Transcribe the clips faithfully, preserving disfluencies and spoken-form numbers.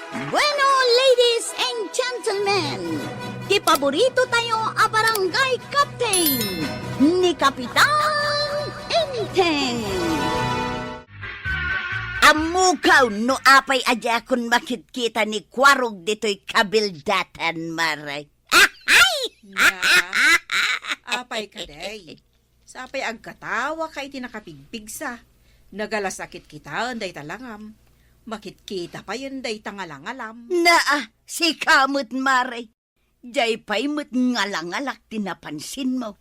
Bueno, ladies and gentlemen, ti paborito tayo a barangay captain, ni Kapitan Enteng. Ammokaw no apay a diakon makitkita ni Kuarog ditoy kabildatan, Mare. Ahay! Nga, apay ka, day? Sapay agkatawaka iti nakapigpigsa. Nagalas a kitkitaen dayta langam. Makitkita payen dayta ngalangalam. Naa, sika met, Mare. Diay pay met ngalangalak ti napansinmo.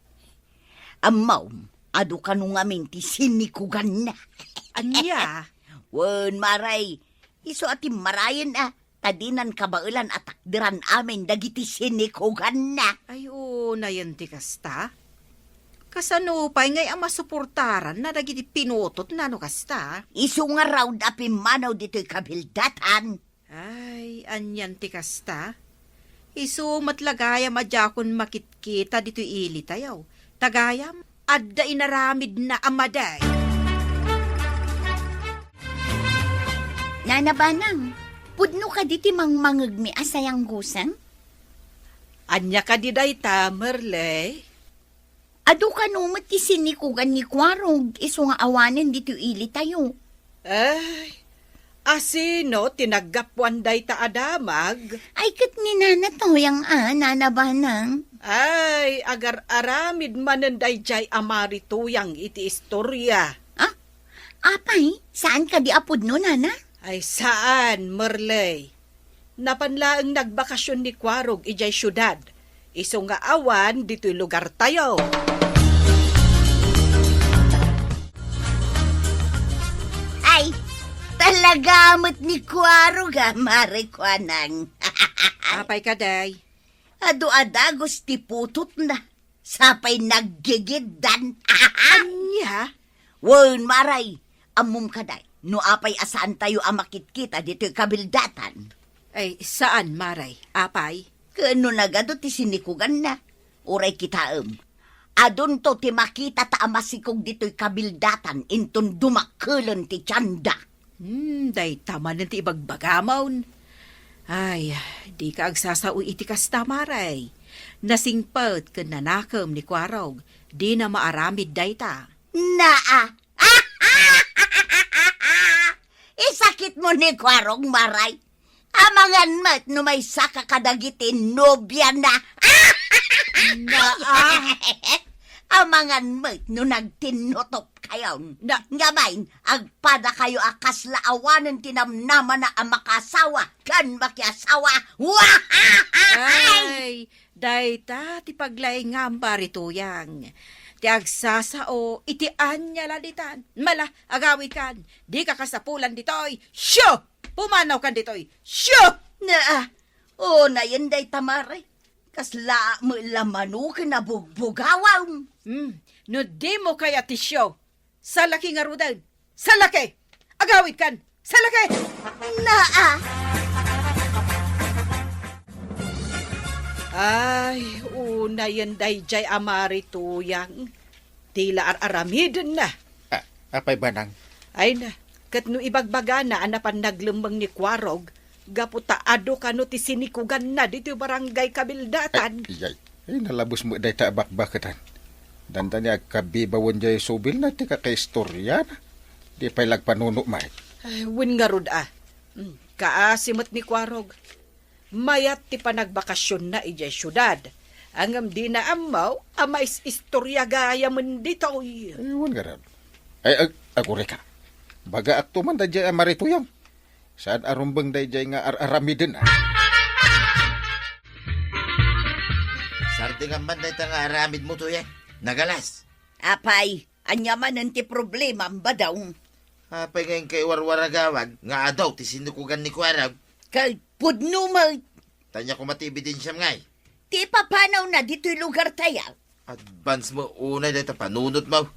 Ammom, adu kano ngamin ti sinikuganna. Ania? Wen, Mare, isu a timmarayen a, ta dinan kabaelan a takderan amin dagiti sinikuganna. Ay, unayen ti kasta? Kasano pay ngay a masuportaranna dagiti pinutotna no kasta? Isu ngarud a pimmanaw ditoy kabildatan. Ay, anian ti kasta? Isu met la gayam a diakon makitkita ditoy ilitayo. Ta gayam, adda inaramidna a madi. Nana Banang, pudno kadi ti mangmangegmi a sayanggusan? Ania kadi dayta, Merle? Adu kano met ti sinikugan ni Kuarog isu nga awanen ditoy ilitayo. Ay, asino ti naggapuan dayta a damag? Ay, ket ni Nana Tuyang a, Nana Banang. Ay, agar-aramid manen daydiay a Mari Tuyang iti istorya. Ah? Apay, saan kadi a pudno, Nana? Ay, saan, Merle. Napan laeng nagbakasyon ni Kuarog idiay siudad, isu nga awan ditoy lugartayo. Ay, talaga met ni Kuarog a, Mare Kuanang. Apay ka, day? Adu a dagus ti putotna. Sapay naggigiddan. Ania? Wen, Mare, ammom kadi no apay a saantayo a makitkita ditoy kabildatan? Ay, saan, Mare? Apay? Ken no nagadu ti sinikuganna, uray kitaem. Adunto ti makitata a masikog ditoy kabildatan inton dumakkelen ti tianda. Hmm, dayta manen ti ibagbagamon. Ay, dika agsasao iti kasta, Mare. Nasingpet ken nanakem ni Kuarog, dina maaramid dayta. Naa! Isakitmo ni Kuarog, Mare. Amangan met no maysaka kadagiti nobiana. Naa. Amangan met no nagtinnutop kayon. Na- Ngem, agpadakayo a kasla awanen ti namnamana a makaasawa ken makiasawa. Wahahahay! Ay, dayta ti paglaingam, Mari Tuyang. Ti agsasao iti ania la ditan. Mala, agawidkan. Dika kasapulan ditoy. Sio! Pumanawkan ditoy. Sio! Naa, unayen dayta, Mare. Kasla met la manoken a bugbugawam. Hmm, no dimo kayat ti sio, salaki ngaruden. Salaki! Agawidkan! Salaki! Naa! Ay, unayen daydiay a Mari Tuyang. Ti la ar-aramidenna. Ah, apay, Banang? Ay na, ket no ibagbagana a napan naglemmeng ni Kuarog, gapu ta adu kano ti sinikuganna ditoy barangay kabildatan. Ay, iyay. Ay, nalabes met dayta a bakbaketan. Dandani agkabibawen diay subilna ti kakaistoriana. Di pay la agpanuno met. Ay, wen ngarud a. Mm, kaasi met ni Kuarog. Mayat ti panagbakasionna idiay siudad. Ngem dina ammo a mais-istorya gayamen ditoy. Ay, wen ngarud. Ay, ag-, agurayka. Bagaakto man daydiay a Mari Tuyang. Saan a rumbeng daydiay nga ar-aramiden, a? Sardengam man dayta nga aramidmo, Tuyang. Nagalas. Apay, ania manen ti problemam, Badong? Apay nga inkay warwaragawag nga adu ti sinikugan ni Kuarog? Ket pudno met. Ania koma ti ebidensiam ngay? Ti ipapanawna ditoy lugartayo. Advance mo unay dayta panunotmo.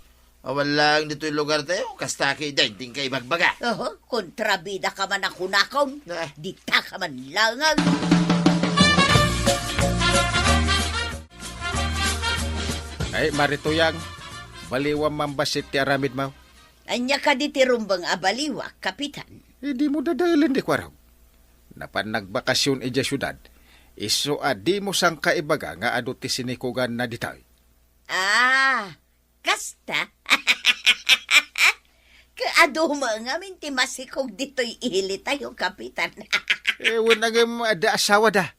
Awan laeng ditoy lugartayo, kasta ketdin ti inkay ibagbaga. Oho, kontrabidaka man a kunakon. Ah. Ditaka man laeng. Ay, Mari Tuyang, baliwam man bassit ti aramidmo. Ania kadi ti rumbeng a baliwak, Kapitan? Eh, dimo dadaelen ni Kuarog. Napan nagbakasyon idiay siudad. Isu a dimo sangkaibaga nga adu ti sinikuganna ditoy. Ah, kasta? Kaadu met ngamin ti masikog ditoy ili tayo, Kapitan. Eh, wen ngem adda asawada.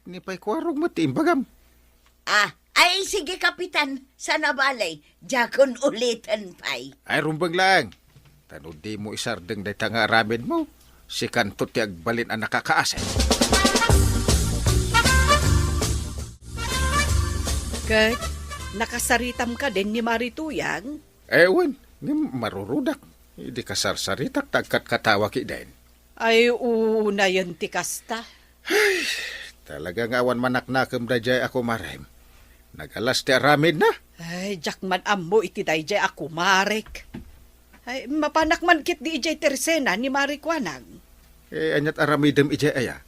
Ni pay Kuarog met ti imbagam. Ah, ay, sige, Kapitan. Sana balay, diakon uliten pay. Ay, rumbeng laeng. Ta no dimo isardeng dayta nga aramidmo, sikanto ti agbalin a nakakaasay. Ket nakasaritam kadin ni Mari Tuyang? Eh, wen, ngem marurudak. Idi kasarsaritak, ta agkatkatawa kiden. Ay, unayen ti kasta. Ay, talaga nga awan manaknakem daydiay a kumarem. Nagalas ti aramidna. Ay, diak man ammo iti daydiay a kumarek. Ay, mapanak man ketdi idiay tersena ni Mari Kuanang. Eh, aniat aramidem idiay aya?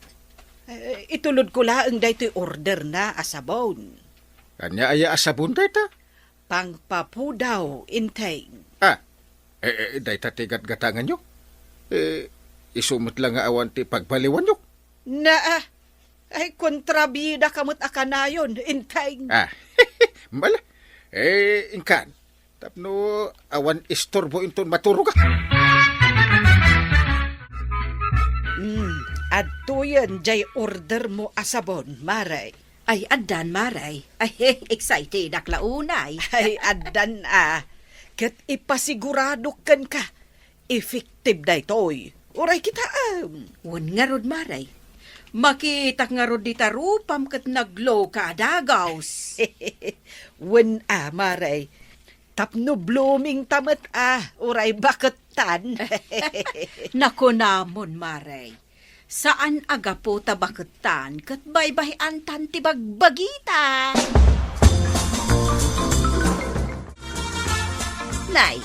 Eh, itulodko laeng daytoy orderna a sabon. Ania aya a sabon dayta? Pangpapudaw, Inteng. Ah, eh, eh, dayta ti gatgatanganyo? Eh, isu met la nga awan ti pagbaliwanyo. Naa, ay, kontrabida ka met a kanayon, Inteng. Ah, bala. Eh, inkan, tapno awan isturbo inton maturoga. Hmm, adtoyen jay order mo a sabon, Mare. Ay, addan, Mare. Ay, excited ak la unay. Ay, addan a. Ket ipasiguradok kenka, effective daytoy. Uray kitaem. Wen ngarud, Mare. Makitak ngarud dita rupam ket nagloka a dagaws. Wen a, Mare. Tapno blooming ta met a, uray bakettan. Nakunamon, Mare. Saan a gapu ta bakettan ket baybay-antan ti bagbagita. Nay,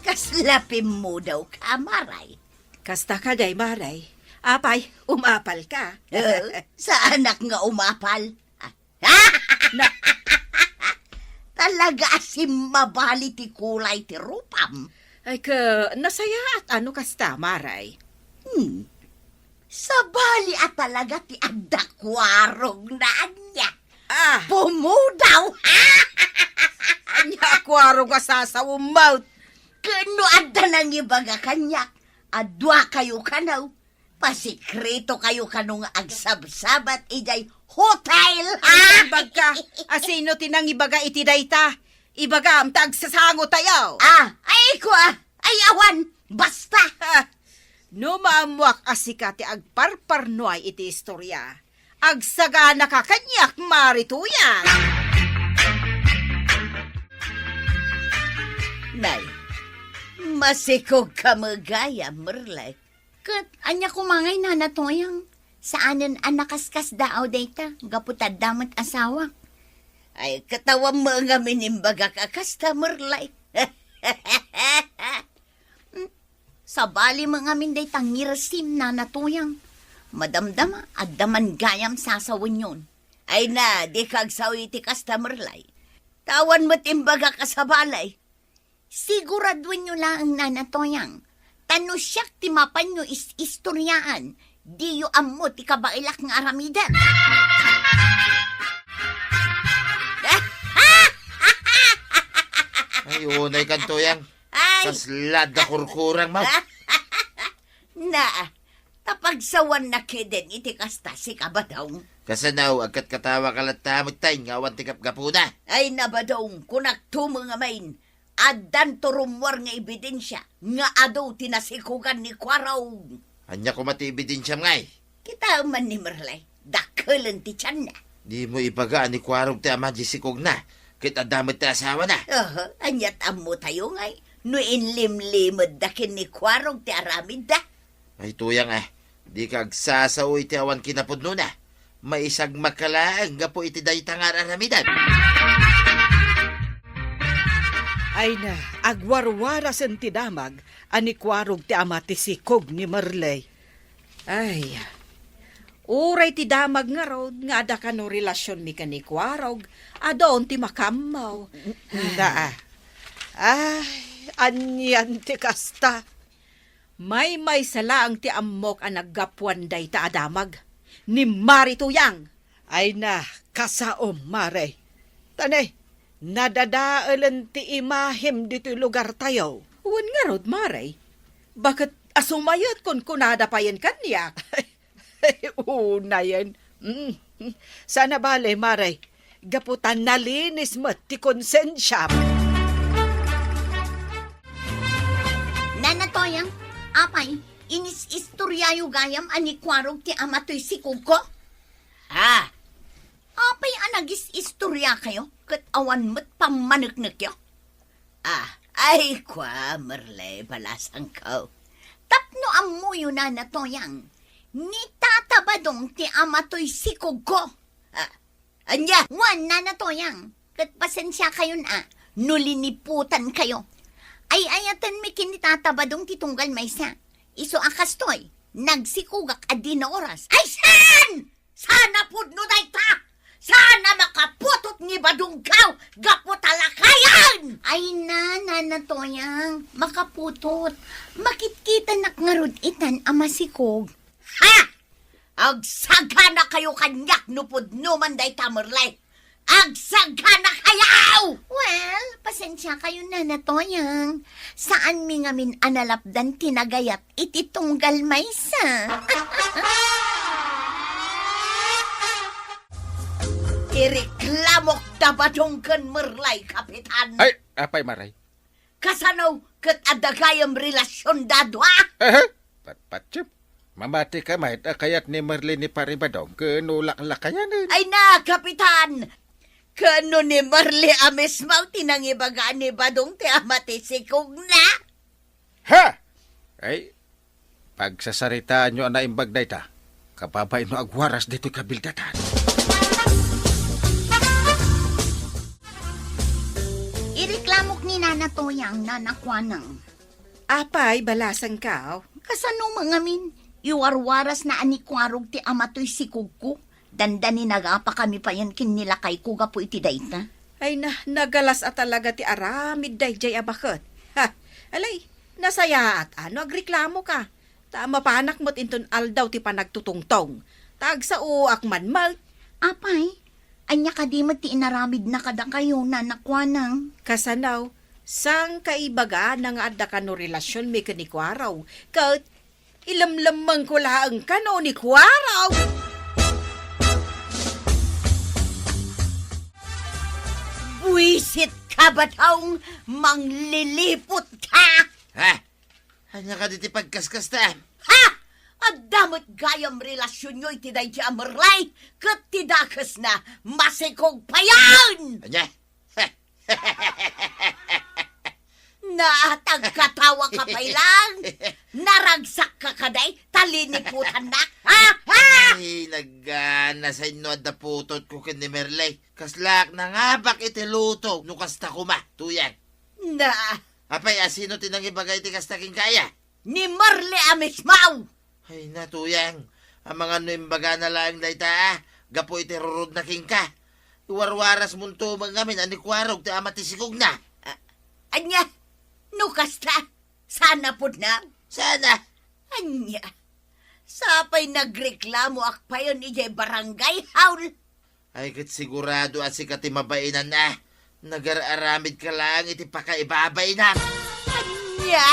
kasla pimmudaw ka, Maray. Kasta kadi, Maray. Apay, umapal ka? Eh, saanak nga umapal. Ah, na, talaga a simmabali ti kulay ti rupam. Ay, ka, nasayaat ano kasta, Maray? Hmm. Sabali a talaga ti adda kuarog na ania. Ah. Pumudaw. Ania a kuarog a sasawem met? Ken no adda nangibaga kaniak, adua kayo kano. Pasikreto kayo kano nga agsabsabat idiay hotel. Ah, bagka, asino ti nangibaga iti dayta? Ibagam ta agsasango tayo. Ah, ay, ko, ah. Ay, awan. Basta. Ah, no maammuak a sika ti agparparnuay iti istorya, agsagana ka kaniak, Mari Tuyang. Nay, masikog ka met gayam, Merlay. Ket ania koma ngay, Nana Toyang? Saanen a nakaskasdaaw dayta, gapu ta adda met asawa. Ay, ket awan met ngamin imbagak a kasta, Merlay. Hmm, sabali met ngamin dayta ngirsim, Nana Toyang. Madamdama, adda man gayam sasawenyon. Ay na, dika agsao iti kasta, Merlay. Ta awan met imbagak a sabali. Siguraduenyo laeng, Nana Toyang, ta no siak ti mapanyo is-istoriaan, diyo ammo ti kabaelak nga aramiden. Ay, unay kan, Toyang. Ay. Kasla da kurkurang mo. Na, ta pagsawannak keden iti kasta, sika, Badong. Kasano, agkatkatawa ka latta met tay nga awan ti gapgapuna? Ay na, Badong, kunak tumo ngamin, addanto rummuar nga ebidensia nga adu ti nasikogan ni Kuarog. Ania koma ti ebidensiam ngay? Kitaem man ni Merlay, dakkelen ti tianna. Dimo ibaga a ni Kuarog ti ama ti sikogna, ket adda met ti asawana. Aha, aniat ammo tayo ngay no inlimlimedda ken ni Kuarog ti aramidda? Ay, Toyang, ah, dika agsasao iti awan kinapudnona. Maisagmaka laeng gapu iti dayta nga ar-aramidan. Ay na, agwarwarasen ti damag a ni Kuarog ti ama ti sikog ni Merlay. Ay, uray ti damag ngarud nga adda kano relasionmi ken ni Kuarog, adun ti makaammo. Daa. Ay, anian ti kasta? Maymaysa laeng ti ammok a naggapuan dayta a damag. Ni Mari Tuyang! Ay na, kasaom, Mare. Tane, nadadaelen ti imahem ditoy lugartayo. Wen ngarud, Mare. Baket a sumayet kunkunada payen kaniak. Unayen. Mm. Sana bale, Mare. Gapu ta nalinis met ti konsensiam. Nana Toyang, apay, inis-istoriayo gayam a ni Kuarog ti ama toy sikogko? Ah, apay a nagis-istoriakayo ket awan met pammaneknekyo? Ah, ay, kua, Merle, balasangko. Tapno ammoyo, Nana Toyang, ni Tata Badong ti ama toy sikogko. Ah, ania? Wen, Nana Toyang, ket pasensiakayon a no liniputankayo. Ay-ayatenmi ken ni Tata Badong ti tunggal maysa. Isu a kastoy, nagsikogak a di na oras. Ay, saan? Sana pudno dayta! Sana makaputot ni Badongko gapu ta lakayen! Ay na, Nana Toyang, makaputot. Makitkitanak ngarud itan a masikog. Ha! Agsaganakayo kaniak no pudno man dayta, Merle. Agsaganakayo! Well, pasensiakayo, Nana Toyang. Saanmi ngamin a nalapdan ti nagayat iti tunggal maysa. Ireklamok da Badong ken Merle, Kapitan. Ay, apay, Mare? Kasano ket adda gayam relasionda a dua? Aha, patpatyo. Mamati ka met a kayat ni Merle ni Pari Badong ken no laklakayanen. Ay na, Kapitan! Ken no ni Merle a mismo ti nangibaga ni Badong ti ama ti sikogna? Ha! Ay, pagsasaritaanyo a naimbag dayta, kababain no agwaras ditoy kabildatan. Ireklamok ni Nana Toyang, Nana Kuanang. Apay, balasangko? Kasano met ngamin? Iwarwarasna a ni Kuarog ti ama toy sikogko. Dandani nagapakami payen ken ni lakayko gapu iti dayta. Ay na, nagalas a talaga ti aramid daydiay a baket. Ha, alay, nasayaat a no agreklamoka. Ta mapanak met inton aldaw ti panagtutungtong. Ta agsaoak man met. Apay, ania kadi met ti inaramidna kadakayo, Nana Kuanang? Kasano, saan ka ibagana nga adda kano relasionmi ken ni Kuarog, ket ilemlemmengko laeng kano ni Kuarog. Buisit ka, Badong, mangliliput ka! Ha? Ania kadi ti pagkaskastam? Ha? Adda met gayam relasionyo iti daydi a Merle, ket ti dakesna, masikog payen! Ania? Naatag katawa ka pay lang. Naragsak ka kadi, ta liniputannak. Ha? Ha? Ay, nagana, sa inno adda putotko ken ni Merle. Kaslaak nangabak iti luto, no kasta koma, Tuyang. Na. Apay, a sino ti nangibaga iti kasta kenka aya? Ni Merle a mismo! Ay na, Tuyang, amangan no imbagana laeng dayta, a, gapu iti rurudna kenka. Iwarwarasmonto met ngamin a ni Kuarog ti ama ti sikogna. A-, ania? No kasta, saan a pudno? Saan a? Ania? Sapay nagreklamoak payen idiay barangay hall. Ay, ket sigurado a sika ti mabainan a. Nagar-aramidka laeng iti pakaibabainam. Ania?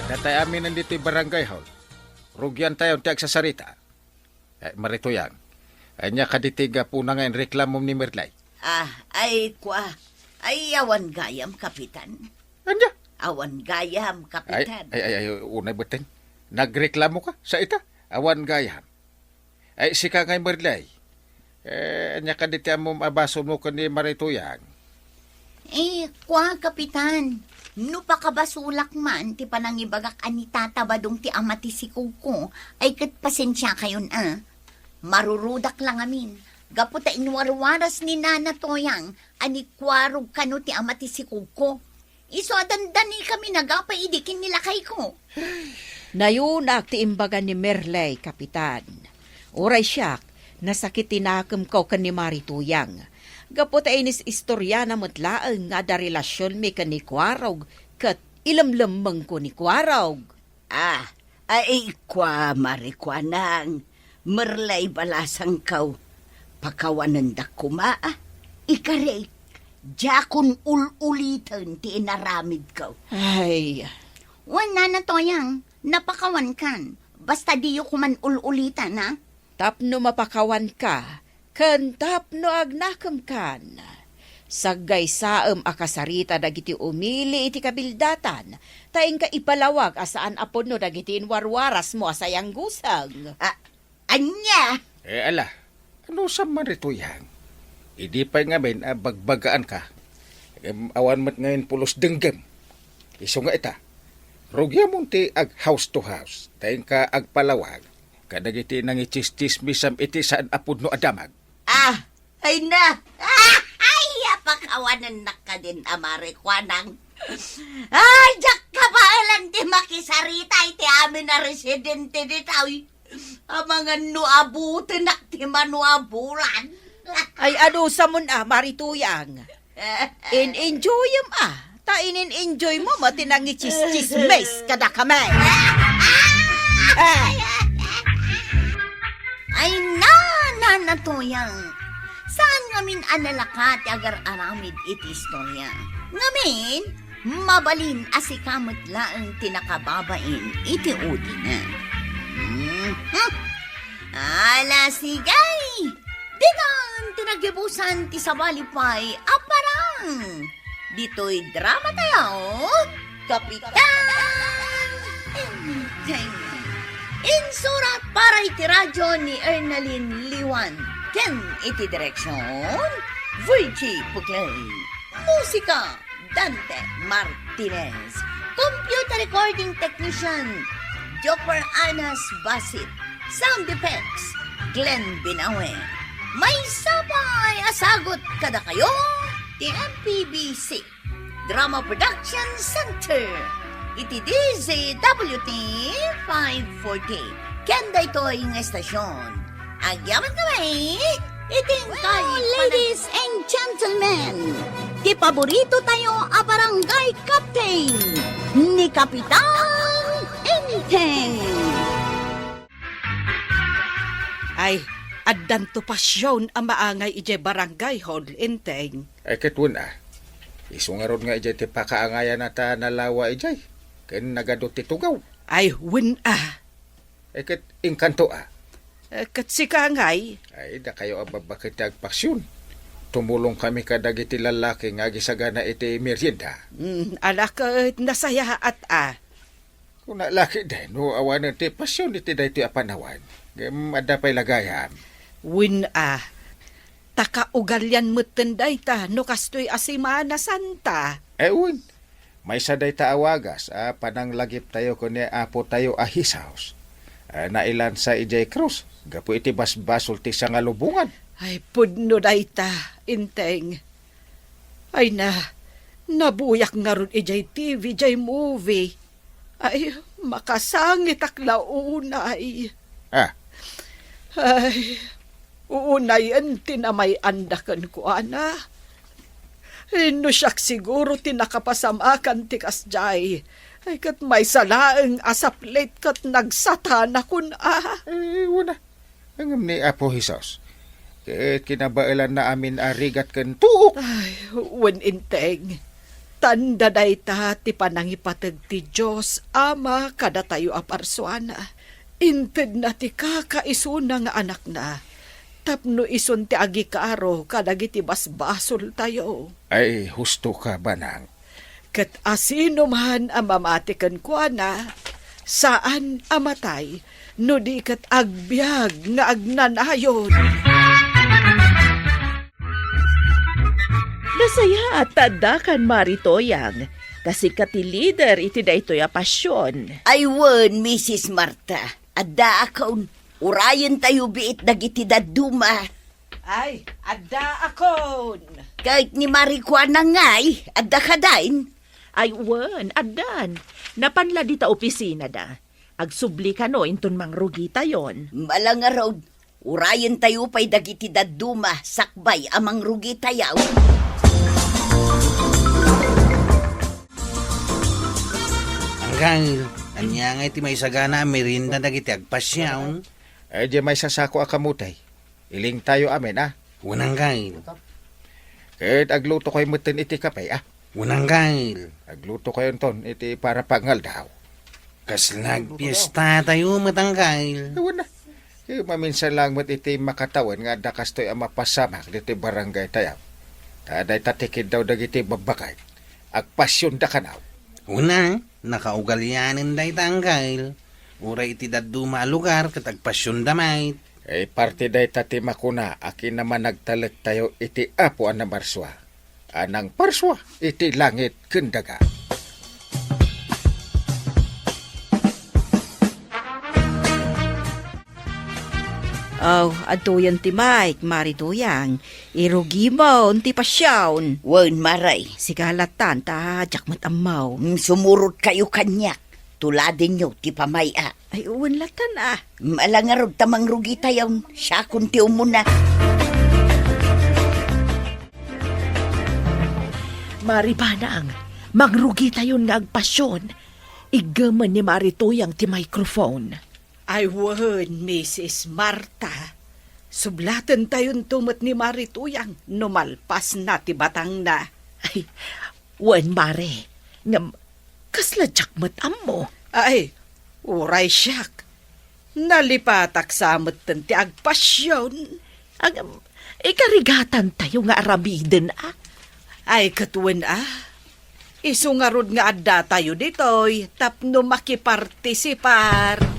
Adda tay aminen ditoy barangay hall. Rugiantayon ti agsasarita. Eh, Mari Tuyang, ania kadi ti gapuna nga inreklamom ni Merle? Ah, ay, kua. Ay, awan gayam, Kapitan. Ania? Awan gayam, Ay, Kapitan. ay, ay, ay, unay betten. Nagreklamoka? Sa ita? Awan gayam. Ay, sika ngay, Merle. Eh, ania kadi ti ammom a basolmo ken ni Mari Tuyang? Eh, kua, Kapitan. No pakabasolak man ti panangibagak a ni Tata Badong ti ama ti sikogko, ay ket pasensiakayon a. Marurudak la ngamin, gapu ta inwarwaras ni Nana Toyang a ni Kuarog kano ti ama ti sikogko. Isu a dandanikami nagapay idi ken ni lakayko. Nayunak ti imbaga ni Merle, Kapitan. Uray siak, nasakit ti nakemko ken ni Mari Tuyang. Gapu ta inis-istoriana met laeng nga adda relasionmi ken ni Kuarog ket ilemlemmengko ni Kuarog. Ah, ay, kua, Mari Kuanang, merlay balasangkaw. Pakawanendak koma, ah. Ikarik, diakon ul-uliten ti inaramidko. Ay. Wen, Nana Toyang, napakawankan. Basta diyo koman ul-ulitan, ha? Tapno mapakawanka, ken tapno agnakemkan. Saggaysaem a kasarita dagiti umili iti kabildatan, ta inka ipalawag a saan a pudno dagiti inwarwarasmo a sayangguseng. A-, ania? Eh, ala, anusam man, Mari Toyang? Idi pay ngamin a bagbagaanka, em, awan met ngamin pulos denggem. Isu nga ita, rugiamon ti ag-house to house, ta inka agpalawag kadagiti nangitsistismisam iti saan a pudno a damag. Ah, ay na! Ay, apakawanennak kadin a Mari Kuanang. Ay, diak kabaelan ti makisarita iti amin a residente ditoy. Amangan no abutenak ti mano a bulan. Ay, anusamon a, Mari Toyang? In-enjoyem a, ta inin-enjoymo met ti nangitsistismis kadakami. Eh. Ay, na, Nana Toyang. Saan ngamin a nalaka ti agar-aramid iti istoria? Ngamin, mabalin a sika met laeng ti nakababain iti udina. Mhm. Ala, sige! Ditan ti nagibusan ti sabali pay a parang. Ditoy drama tayo, Kapitan Enteng. Insurat para iti radyo ni Ernalyn Liwan. Ken iti direksyon, Virgie Puclay. Musika, Dante Martinez. Computer recording technician, Jopper Anas Basit. Sound effects, Glenn Binawe. Maysa pay a sagut kadakayo ti M P B C Drama Production Center iti D Z W T five forty. Ken daytoy nga estasyon, agyaman kami iti inkay. Well, ladies and gentlemen, ti paborito tayo a barangay captain, ni Kapitan Enteng. Ay, addanto pasion a maangay idiay barangay hall, Enteng. Ay, ket wen a. Isu ngarud nga idiay ti pakaangayana ta nalawa idiay, ken nagadu ti tugaw. Ay, wen a. Ay, ket inkanto a. Eh, ket sika ngay? Ay, dakayo a babbaket ti agpasion. Tumulong kami kadagiti lallaki nga agisagana iti merienda. Mm, ala ket nasayaat a. Kuna la ketdi no awanen ti pasion iti daytoy a panawen. Ngem adda pay la gayam. Wen a, ta kaugalian metten dayta no kastoy a Semana Santa. Eh, wen. Maysa dayta a wagas a pananglagiptayo ken ni Apotayo a Jesus. Eh, nailansa idiay krus gapu iti basbasol ti sangalubongan. Ay, pudno dayta, Enteng. Ay na, nabuyak ngarud idiay T V, idiay movie. Ay, makasangitak la unay. Ah. Ay, unayen ti namay-anda kenkuana. Ay, no siak siguro ti nakapasamakan ti kasdiay. Ay, ket maysa laeng a saplit ket nagsatanakon a. Eh, wen a. Ngem ni Apo Jesus, ket kinabaelanna amin a rigat ken tuok. Ay, wen Enteng. Tanda dayta ti panangipateg ti Dios Ama kadatayo a parsuana. Intedna ti kakaisuna nga Anakna, tapno isun ti agikaro kadagiti basbasoltayo. Ay, husto ka, Banang. Ket asinoman a mamati kenkuana, saan a matay, no di ket agbiag nga agnanayon. Nasayaat ta addakan, Mari Toyang, ta sika ti lider iti daytoy a pasion. Ay wen, Misis Marta, addaakon, urayentayo biit dagiti dadduma. Ay, addaakon. Ket ni Mari Kuana ngay, adda kadain? Ay, wen, addan. Napan la dita opisinada. Agsubli kano inton mangrugitayon. Ala ngarud, urayentayo pay dagiti dadduma sakbay a mangrugitayo. Kyle, ania ngay ti maisagana a merienda dagiti agpasiaw? Eh, di may sasako a kamote. Ilingtayo amin, a? Wen, Uncle. Ket aglutokayo metten iti kape, a? Wen, Uncle. Aglutokayonton iti para pangaldaw. Kasla agpiestatayo met, Uncle. Wen, a. Ket maminsan lang met iti makatawen nga adda kastoy a mapasamak ditoy barangay tayo. Ta dayta ti kiddaw dagiti babbaket. Agpasionda kano. Wen, a, nakaugalianen dayta, Uncle. Uray iti dadduma a lugar ket agpasionda met. Eh, parte dayta ti makuna a kinamanagtalektayo iti Apo a namarsua, a nangparsua iti langit ken daga. Oh, adtoyen ti Mike, Mari Tuyang. Irugimon ti pasion. Wen, Mari. Sika latan, ta diak met ammo. Mm, sumurotkayo kaniak. Tuladenyo ti pamay-a. Ay, wen latan, a. Mm, ala ngarud ta mangrugitayon. Siakon ti umuna. Mari Banang, mangrugitayon nga agpasion. Iggemen ni Mari Tuyang ti microphone. Ay wen, Misis Marta, sublatentayonto met ni Mari Tuyang no malpasna ti batangna. Ay, wen, Mari. Ngem, kasla diak met ammo. Ay, uray siak. Nalipatak sa metten ti agpasion. Ngem, ikarigatantayo nga aramiden, a. Ay, ket wen, a. Isu ngarud nga addatayo ditoy tapno makipartisipar.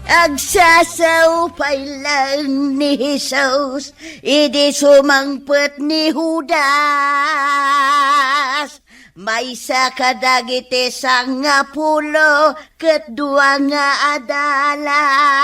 Agsasao pay laeng ni Jesus idi sumangpet ni Judas. Maysa kadagiti sangapulo ket dua nga adalan.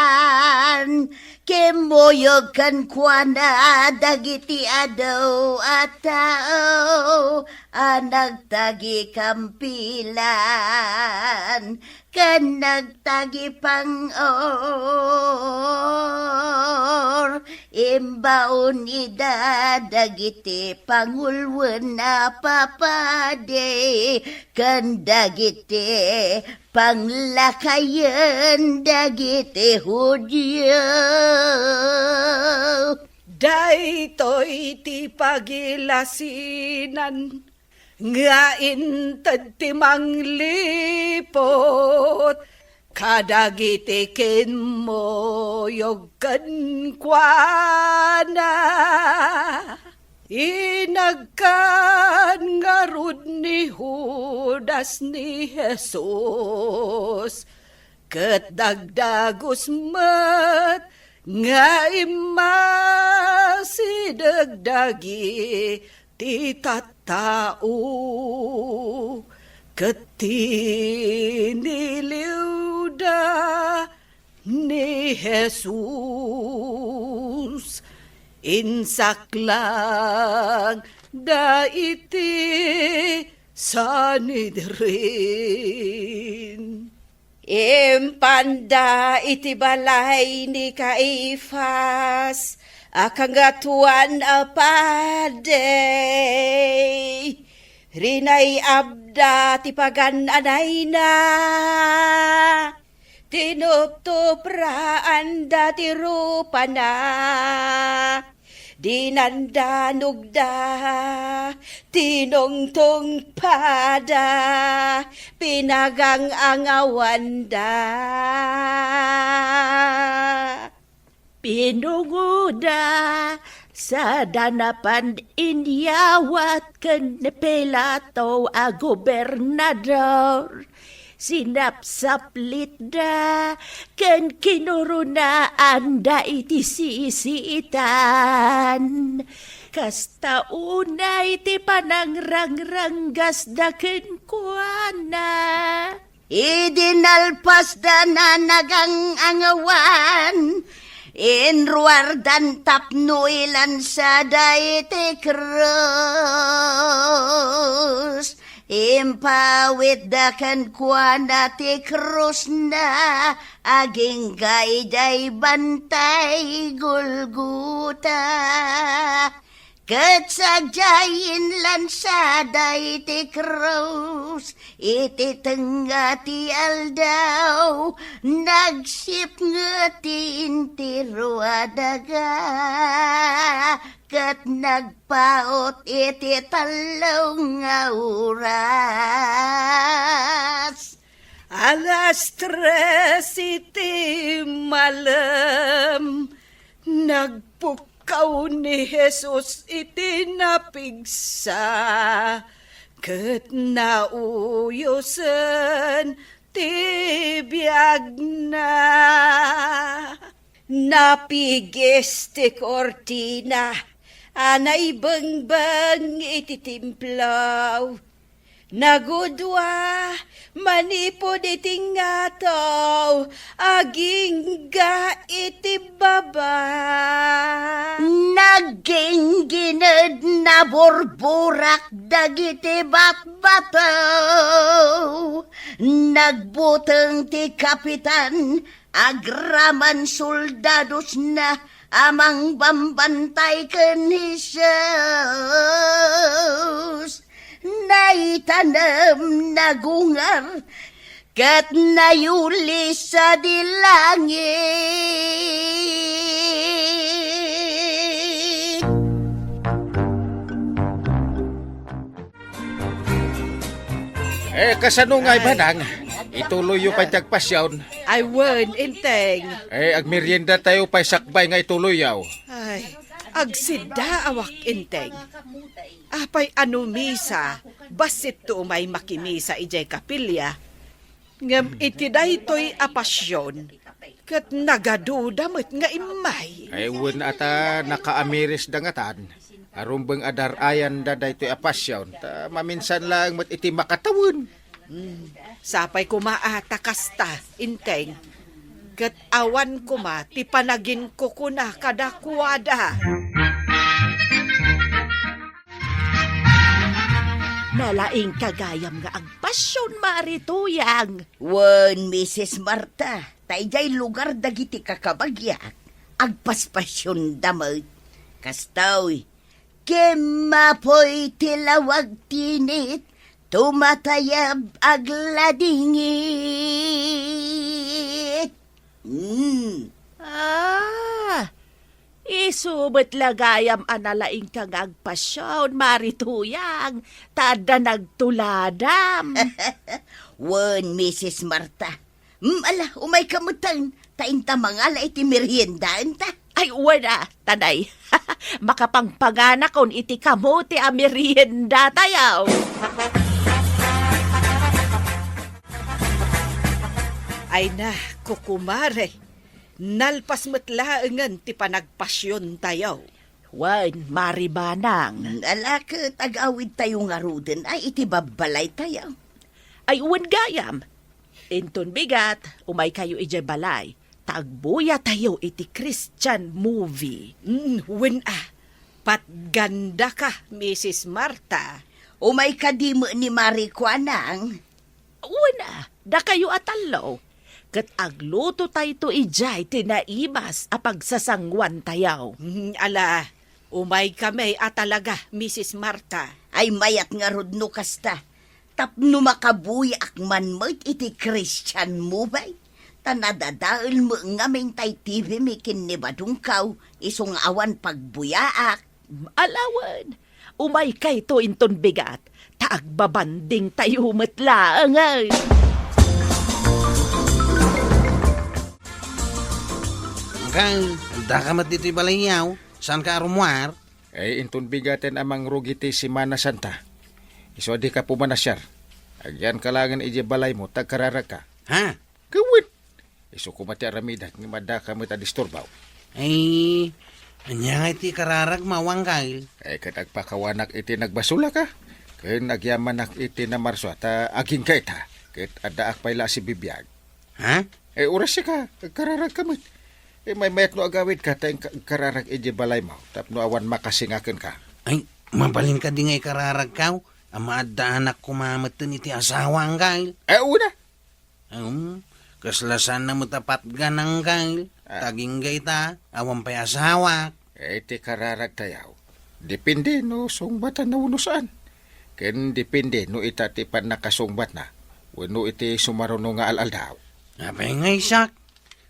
Kimmuyog kenkuana dagiti adu a tao a nagtagikampilan ken nagtagipang-or. Imbaon ida dagiti pangulwen a papadi ken dagiti panglakayen dagiti Judio. Daytoy ti pagilasinan nga inted ti mangliput kadagiti kimmuyog kenkuana. Inagkan ngarud ni Judas ni Jesus, ket dagdagus met nga immasideg dagiti tattao, ket tiniliwda ni Jesus. Insaklangda iti Sanhedrin. Impanda iti balay ni Caifas a Kangatoan a Padi. Rinay-abda ti pagan-anayna. Tinuptupraanda ti rupana. Dinanda nugda, tinungtungpada, pinagang-angawanda. Pinungoda, sada napan inyawat ken ni Pilato a gobernador. Sinapsaplitda ken kinurunaanda iti sisiitan. Kasta unay ti panangrangranggasda kenkuana. Idi nalpasda nanagang-angawan, inruardan tapno ilansada iti krus. Impawitda kenkuana ti krusna agingga idiay Bantay Golgota. Ket sadiay inlansada iti krus, iti tengnga ti aldaw, nagsipnget ti entero a daga, ket nagpaut iti tallo nga oras. Alas tres iti malem, nagpukkaw ni Jesus iti napigsa, ket nauyosen ti biagna. Napigis ti kurtina a naibengbeng iti templo. Nagudua manipud iti ngato agingga iti baba. Naggingined, naburburak dagiti batbato. Nagbuteng ti kapitan agraman soldadosna a mangbambantay ken Jesus. Naitanem, nagungar, ket nayuli sadi langit. Eh, kasano nga, Ay. Banang? Ituloyyo pay ti agpasyon? Ay, wen, Enteng. Eh, agmeriendatayo pay sakbay nga ituloyyo. Ay, agsiddaawak, Enteng. Apay a no misa, bassitto umay makimisa idiay kapilya. Ngem iti daytoy a pasyon, ket nagaduda met nga immay. Ay, wen a ta nakaamiris da ngatan. Arumbeng a dar-ayanda daytoy a pasyon, ta maminsan laeng met iti makatawen. Hmm, sapay koma a ta kasta, Enteng. Ket awan koma ti panaginkukuna kadakuada. Nalaingka gayam nga agpasyon, Mari Tuyang. Wen, Misis Marta, ta idiay lugar dagiti kakabagiak, agpaspasyonda met. Kastoy, kimmapoy ti lawag tinit, tumatayab agladingit. Hmm. Ah, isu met la gayam a nalaingka nga agpasyon, Mari Tuyang, ta adda nagtuladam. Wen, Misis Marta. Mm, ala, umayka metten, ta inta mangala iti meriendaenta. Ay, wen a, tanay. Makapangpanganakon iti kamote a meriendatayo. Ay na, kukumare. Nalpas met laengen ti panagpasyontayo. Wen, Mari Banang. Ala ket, agawidtayo ngaruden a iti babbalaytayo. Ay, wen gayam. Inton bigat, umaykayo idiay balay, ta agbuyatayo iti Christian movie. Mm, wen a, patgandaka, Misis Marta. Umay kadi met ni Mari Kuanang. Wen a, dakayo a tallo. Ket aglutotayto idiay ti naimas a pagsasanguantayo. Mm, ala, umaykami a talaga, Misis Marta. Ay, mayat ngarud no kasta. Tapno makabuyaak man met iti Christian movie. Ta nadadael met ngamin tay T V mi ken ni Badongkaw, isu nga awan pagbuyaak. Ala wen, umaykayto inton bigat, ta agbabandingtayo met laeng, ay. Angkel, addaka met ditoy balayyo? Saanka a rummuar? Ay, inton bigaten a mangrugi ti Semana Santa. Isu a dika pumanasiar. Agyanka laengen idiay balaymo, ta agkararagka. Ha? Gawen. Isu koma ti aramidek, ngem addaka met a disturbaw. Ay, ania ngay ti kararagmo, Angkel? Ay, ket agpakawanak iti nagbasolak a. Ken agyamanak iti namarsua, ta agingga ita, ket addaak pay la a sibibiag. Ha? Eh, uray sika, agkararagka met. Eh, maymayat no agawidka, ta inka agkararag idiay balaymo, tapno awan makasinga kenka. Ay, mabalin kadi nga ikararagko? Addaanak koma metten iti asawa, Angkel. Eh, una. Um, kasla saanna met a patgan, Angkel. Ah. Ta agingga ita, awan pay asawak. Eh, iti kararagtayo, Depende no sungbatanna wenno saan. Ken depende no ita ti pannakasungbatna wenno iti sumaruno nga al-aldaw. Apay nga isak?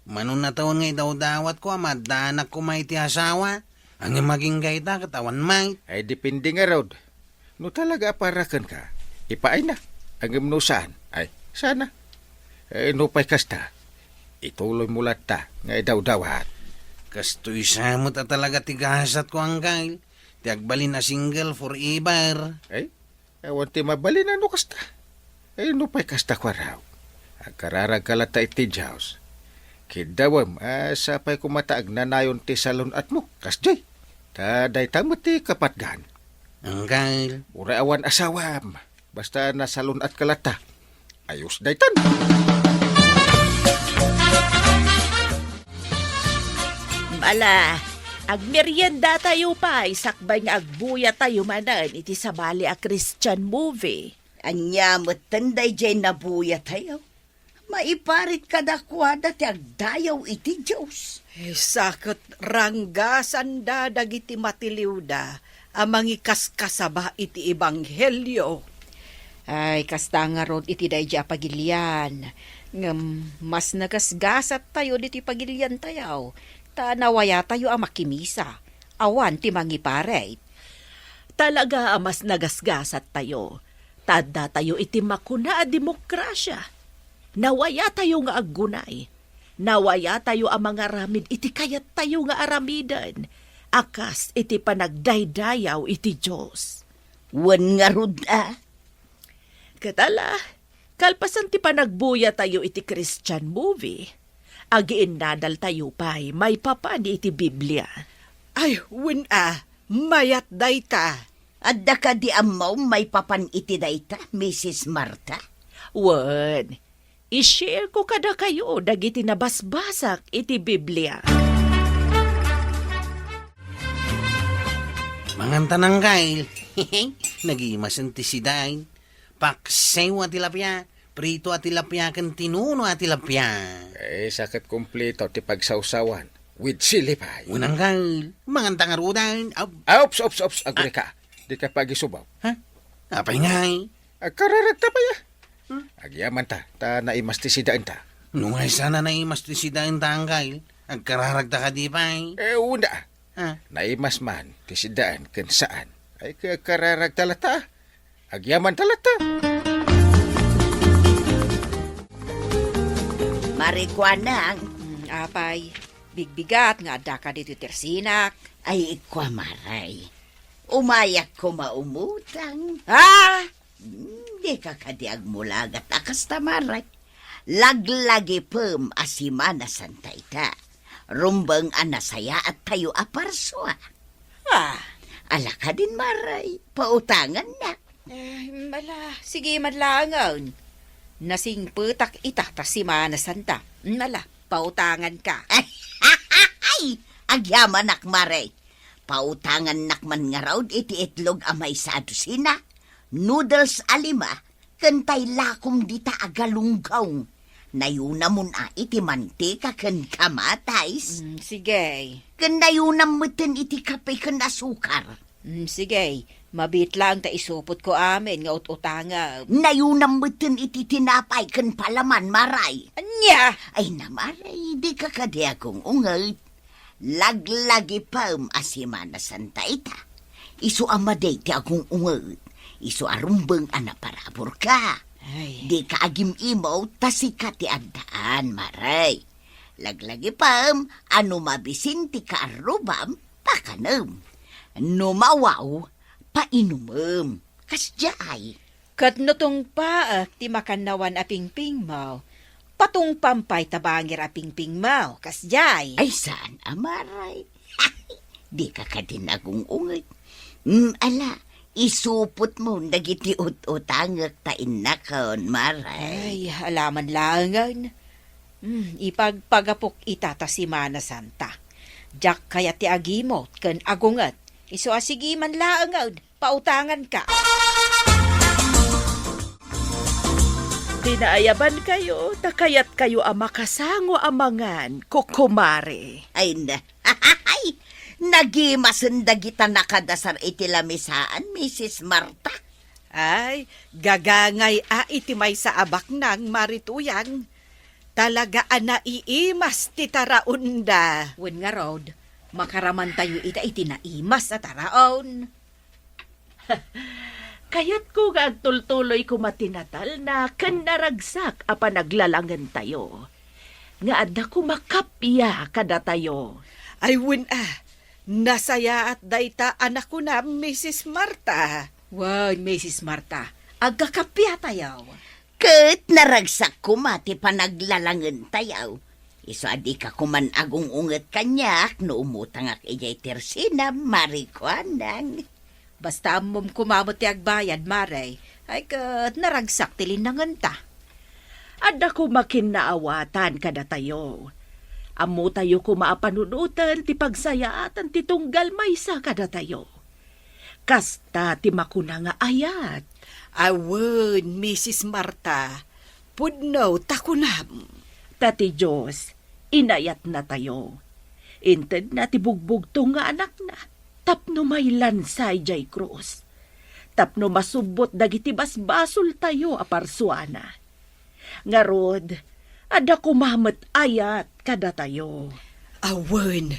Mano nataon nga idawdawatko a maaddanak koma iti asawa? Ngem agingga ita ket awan met. Ay, depende ngarud. No talaga a para kenka, ipaayna. Ngem no saan, ay, sana. Eh, nupay kasta, ituloymo latta nga idawdawat. Kastoy sa met a talaga ti gasatko, Angkel. Ti agbalin a single forever. Ay, awan ti mabalin a no kasta. Eh, nupay kasta, kuarok. Agkararagka latta iti Dios. Kiddawem a sapay koma ta agnanayon ti salun-atmo. Kasdiay. Ta dayta met ti kapatgan. Angkel. Uray awan asawam. Basta nasalun-atka latta. Ayos daytan. Ala, agmeriendatayo pay sakbay nga agbuyatayo manen iti sabali a Christian movie. Ania metten daydiay nabuyatayo? Maiparit kadakuada ti agdayaw iti Dios. Ay, sa ket ranggasanda dagiti matiliwda a mangikaskasaba iti ebanghelio. Ay, kasta ngarud iti daydiay a pagilian. Ngem mas nagasgasattayo ditoy pagiliantayo, ta nawayatayo a makimisa. Awan ti mangiparit. Talaga a mas nagasgasattayo, ta addatayo iti makuna a demokrasia. Nawayatayo nga aggunay. Nawayatayo a mangaramid iti kayattayo nga aramiden, a kas iti panagdaydayaw iti Dios. Wen ngarud a? Ket ala, kalpasan ti panagbuyatayo iti Christian movie, agiinnadaltayo pay maipapan iti Biblia. Ay, wen a, mayat dayta. Adda kadi ammom maipapan iti dayta, Misis Marta? Wen, i-share ko kadakayo dagiti nabasbasak iti Biblia. Mangantan, Angkel. Nagimasen ti sidaen. Paksiw a tilapia, prito a tilapia, ken tinuno a tilapia. Eh, sa ket kompleto ti pagsawsawan. With sili pay. Wen, Angkel, manganta ngaruden. Ab- Ah, ops, ops, ops, agurayka. Dika pagisubaw. Ha? Apay ngay? Agkararagta pay a. Hmm? Agyamanta, ta naimas ti sidaenta. No ngay sana naimas ti sidaenta, Angkel, agkararagta kadi pay? Eh, wen a. Ha? Naimas man ti sidaen ken saan. Ay, agkararagta latta. Agyamanta latta. Mare Kuanang. Hmm, apay, bigbigat nga addaka ditoy tersinak. Ay, ikua, Mare. Umayak koma umutang. Ah! Hmm, dika kadi agmulagat a kasta, Mare. Laglagipem a Semana Santa ita. Rumbeng a nasayaattayo a parsua. Ah. Ala kadin, Mare, pautangannak. Eh, ala, sige man laengen. Nasingpetak ita ta Semana Santa. Ala, pautanganka. Ay, agyamanak, Mare. Pautangannak man ngarud iti itlog a maysa a dosina, noodles a lima, ken tay lakom dita a galunggong. Nayunamon a iti mantika ken kamatis. Mm, sige. Ken nayunam metten iti kape ken asukar. Mm, sige. Mabiit laeng ta isupotko amin nga ut-utangem. Nayunam metten iti tinapay ken palaman, Mare. Ania? Ay na, Mare, dika kadi agung-unget. Laglagipem a Semana Santa ita. Isu a madi ti agung-unget. Isu a rumbeng a naparaburka. Ay. Dika agim-imaw ta sika ti addaan, Mare. Laglagipem a no mabisin ti kaarrubam, pakanem. No mawaw, painumem. Kasdiay. Ket no tungpaek ti makannawan a pingpingmo, patungpam pay ta bangir a pingpingmo, kasdiay. Ay, saan a, Mare. Dika kadin agung-unget. Mm, ala, isupotmo dagiti ut-utangek ta innakon, Mare. Ay, ala man laengen. Mm, ipagpagapok ita ta Semana Santa. Diak kayat ti agimot ken agunget. Isu a sige man laengen. Pautanganka. Dinaayabankayo, ta kayatkayo a makasango a mangan, kukumare. Ay na. Ay, nagimasen dagita nakadasar iti lamisaan, Misis Marta. Ay, gagangay a iti maysa a baknang, Mari Tuyang. Talaga a naiimas ti taraonda. Wen ngarud, makaramantayo ita iti naimas a taraon. Kayatko nga agtultuloy koma ti Natalna ken naragsak a panaglalangentayo, nga adda koma kappia kadatayo. Ay, wen a, nasayaat dayta a nakunam, Misis Marta. Wen, Misis Marta, agkakappiatayo. Ket naragsak koma ti panaglalangentayo. Isu a dika koman agung-unget kaniak no umutangak idiay tersinam, Mari Kuanang. Basta ammom koma met ti agbayad, Mari, ay ket naragsak ti linnangenta. Adda koma kinnaawatan kadatayo. Ammotayo koma a panunoten ti pagsayaatan ti tunggal maysa kadatayo. Kasta ti makuna nga ayat. Awen, Misis Marta, pudno ta kunam. Ta ti Dios, inayatnatayo. Intedna ti bugbugtong nga Anakna tapno mailansa idiay krus, tapno masubbot dagiti basbasoltayo a parsuana. Ngarud, adda koma met ayat kadatayo. Awen,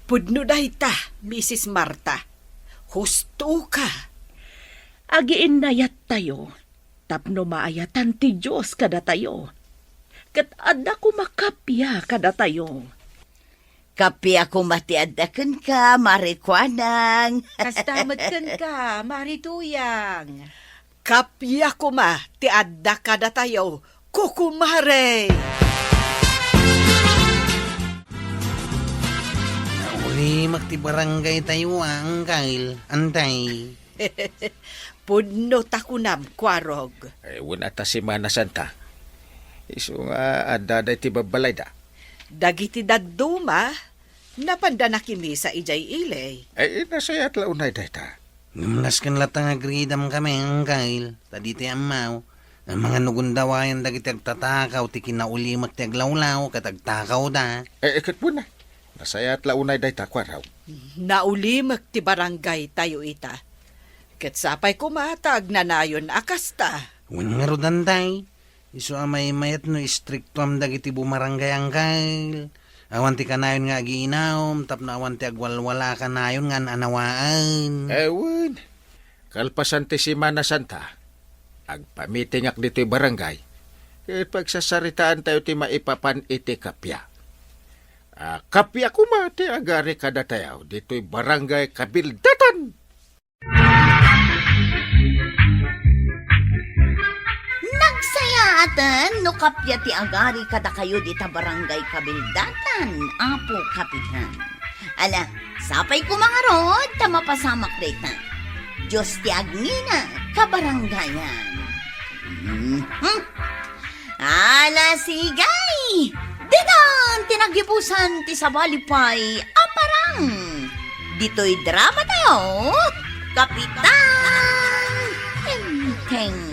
pudno dayta, Misis Marta. Hustoka. Agiinnayattayo tapno maayatan ti Dios kadatayo, ket adda koma kappia kadatayo. Kappia koma ti adda kenka, Mari Kuanang. Kasta met kenka, Mari Tuyang. Kappia koma ti adda kadatayo, kukumare. Naulimek ti barangaytayo, Angkel. Antay. Pudno ta kunam, Kuarog. Ay, wen a ta Semana Santa. Isu nga adda daytoy babbalayda. Dagiti dadduma, napanda nakimisa idiay ili. Ay, nasayaat la unay dayta. Ngem nasken latta nga agridam kami, Angkel, ta ditoy ammaw, a, mangano gundawayanda dagiti agtatakaw ti kinaulimek ti aglawlaw ket agtakawda. Ay, ket wen a. Nasayaat la unay dayta, Kuarog. Naulimek ti barangaytayo ita. Ket sapay koma ta agnanayon a kasta. Wen ngarud, Antay, isu a maymayat no istriktuam dagiti bumarangay, Angkel. Awan ti kanayon nga agiinum tapno awan ti agwalwala a kanayon nga an-anawaen. Awan. Kalpasan ti Semana Santa, agpamitingak ditoy barangay, ket pagsasaritaantayo ti maipapan iti kappia. A, kappia koma ti agari kadatayo ditoy barangay kabildatan. Nagsayaaten no kappia ti agari kadakayo dita barangay kabildatan, Apo Kapitan. Ala, sapay koma ngarud ta mapasamak dayta. Dios ti agngina, kabarangayan. Mhm. Ala, sige! Ditan ti naggibusan ti sabali pay a parang ditoy dramatayo, Kapitan Enteng.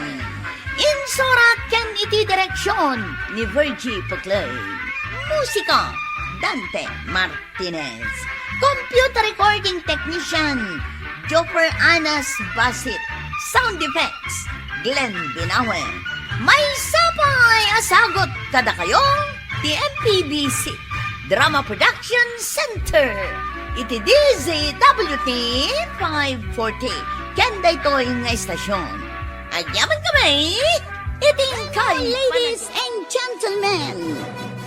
Insurat ken iti direksion ni Virgie Peclay. Musika, Dante Martinez. Computer recording technician, Jopper Anas Basit. Sound effects, Glenn Binawe. Maysa pay a sagut kadakayo ti M P B C Drama Production Center iti D Z W T five forty ken daytoy nga estasion. Agyaman kami iti inkay. Ladies and gentlemen,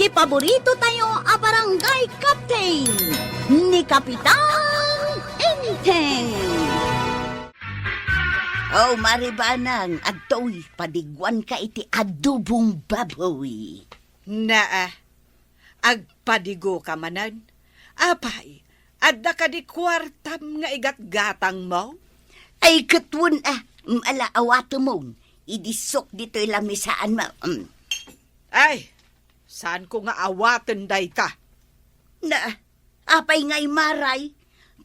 ti paborito tayo a barangay captain, ni Kapitan Enteng. Oh, Mari Banang, adtoy, padiguanka iti adobong baboy. Naa, agpadigoka manen. Apay, adda kadi kuartam nga igatgatangmo? Ay, ket wen a, mm, ala, awatemon, idi sok ditoy lamisaanmo. Mm. Ay, saanko nga awaten dayta. Na, apay ngay, Maray?